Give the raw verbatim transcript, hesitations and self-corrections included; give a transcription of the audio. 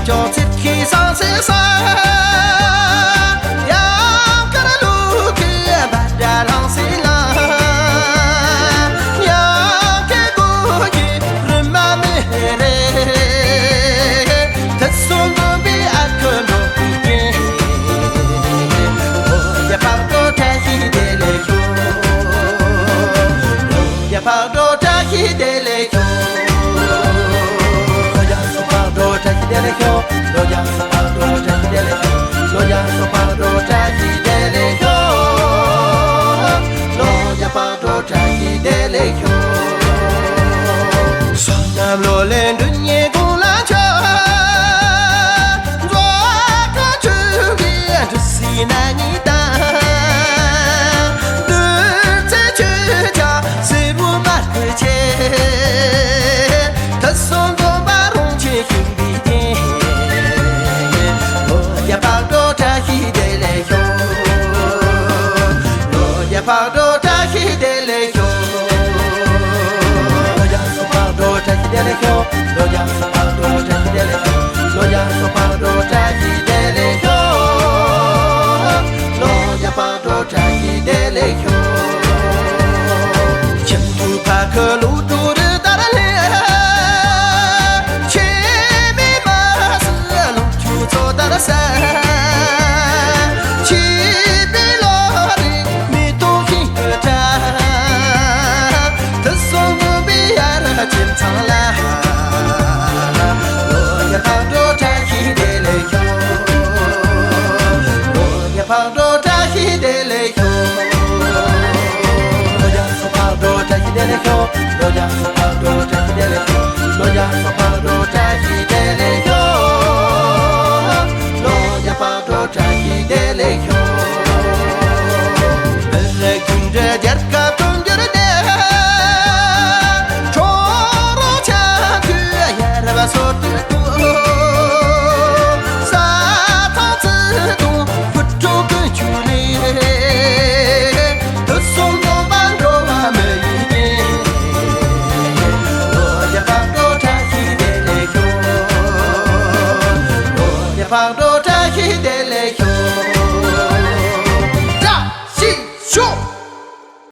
ཅོག་ཙེ་ཁའི་སང་སེ་ས། ཡང་ཀར་ལུག་གི་བ་དྲ་ལྷང་སེ་ལ། ཡང་ཀེ་གོ་གི་རི་མ་མེ་རེ། ཐི་སོང་གོམ་པའི་ཨ་ཁུ་འགྲོ་གི་རྒྱན། ལོ་བརྒྱ་ཕག་གྲོ་བཀྲ་ཤིས་བདེ་ལེགས་ཤོག་ལོ་བརྒྱ་ཕག་གྲོ་བཀྲ་ཤིས་བདེ་ལེགས་ཤོག་ལོ་བརྒྱ་སོ་ཕག་གྲོ་བཀྲ་ཤིས་བདེ་ལེགས་ཤོག་ལོ་བརྒྱ་སོ་ཕག་གྲོ་བཀྲ་ཤིས་བདེ་ལེགས་ཤོག་ལོ་བརྒྱ་སོ་ཕག་གྲོ་བཀྲ་ཤིས་བདེ་ལེགས་ཤོག་ལོ་བརྒྱ་ཕག་གྲོ་བཀྲ་ཤིས་བདེ་ལེགས་ཤོག་བསོད་ནམས་ལོ་ལེགས་འབྲུ་གཉིས་དགུང་ལ་འཆར། མཛོད་ཁང་ཆོས་འབྲེལ་འབྲུ་སའི་ན་ཉིད་དང་། བདུད་རྩི་ཆོས་ཆགས་སེར་བུ་མ་སྐུ་ཆེ། ཐུབ་གསུམ་སྟོན་པ་རོང་ཆེན་ཤིང་བུའི་རྒྱན། ལོ་བརྒྱ་ཕག་གྲོ་བཀྲ་ཤིས་བདེ་ལེགས་ཤོག་ལོ་བརྒྱ་ཕག་གྲོ་བཀྲ་ཤིས་བདེ་ལེགས་ཤོག་ལོ་བརྒྱ་སོ་ཕག་གྲོ་བཀྲ་ཤིས་བདེ་ལེགས་ཤོག་ལོ་བརྒྱ་སོ་ཕག་གྲོ་བཀྲ་ཤིས་བདེ་ལེགས་ཤོག་ལོ་བརྒྱ་སོ་ཕག་གྲོ་བཀྲ་ཤིས་བདེ་ལེགས་ཤོག་ལོ་བརྒྱ་ཕག་གྲོ་བཀྲ་ཤིས་བདེ་ལེགས་ཤོག་ཁྱིམ་དུ་ཕ་ཁུ་ལུ་ཏུ་རི་དར་ལེ། ཆེ་མེ་མ་སི་ལུག་ཆུ་ཚོ་དར་ས། ཆེ་པེ་ལོ་རི་མེ་ཏོག་ཤིང་གི་བཀྲ། ཐུབ་གསུམ་སྟོན་པའི་ཡ་རབས་ཁྱིམ་ཚང་ལ། ལོ་བརྒྱ་ཕག་གྲོ་བཀྲ་ཤིས་བདེ་ལེགས་ཤོག་ལོ་བརྒྱ་ཕག་གྲོ་བཀྲ་ཤིས་བདེ་ལེགས་ཤོག་ལོ་བརྒྱ་སོ་ཕག་གྲོ་བཀྲ་ཤིས་བདེ་ལེགས་ཤོག་ལོ་བརྒྱ་སོ་ཕག་གྲོ་བཀྲ་ཤིས་བདེ་ལེགས་ཤོག་ལོ་བརྒྱ་སོ་ཕག་གྲོ་བཀྲ་ཤིས་བདེ་ལེགས་ཤོག་ལོ་བརྒྱ་ཕག་གྲོ་བཀྲ་ཤིས་བདེ་ལེགས་ཤོག་བོད་རིགས་མཐུན་སྒྲིལ་རྒྱལ་ཁབ་དཔལ་འབྱོར་ལྡན། ཁྲོ་རོ་ཆ་མཐུན་ཡ་རབས་སོ་བདུན་དུ། ས་ཐང་བརྩི་དུང་བུ་ཕྲུག་ཀུན་ཆུ་ལས། དུ་སོང་དགོན་པ་འགྲོ་བ་མི་ཡི་རྒྱལ། ལོ་བརྒྱ་ཕག་གྲོ་བཀྲ་ཤིས་བདེ་ལེགས་ཤོག་ལོ་བརྒྱ་ཕག་གྲོ།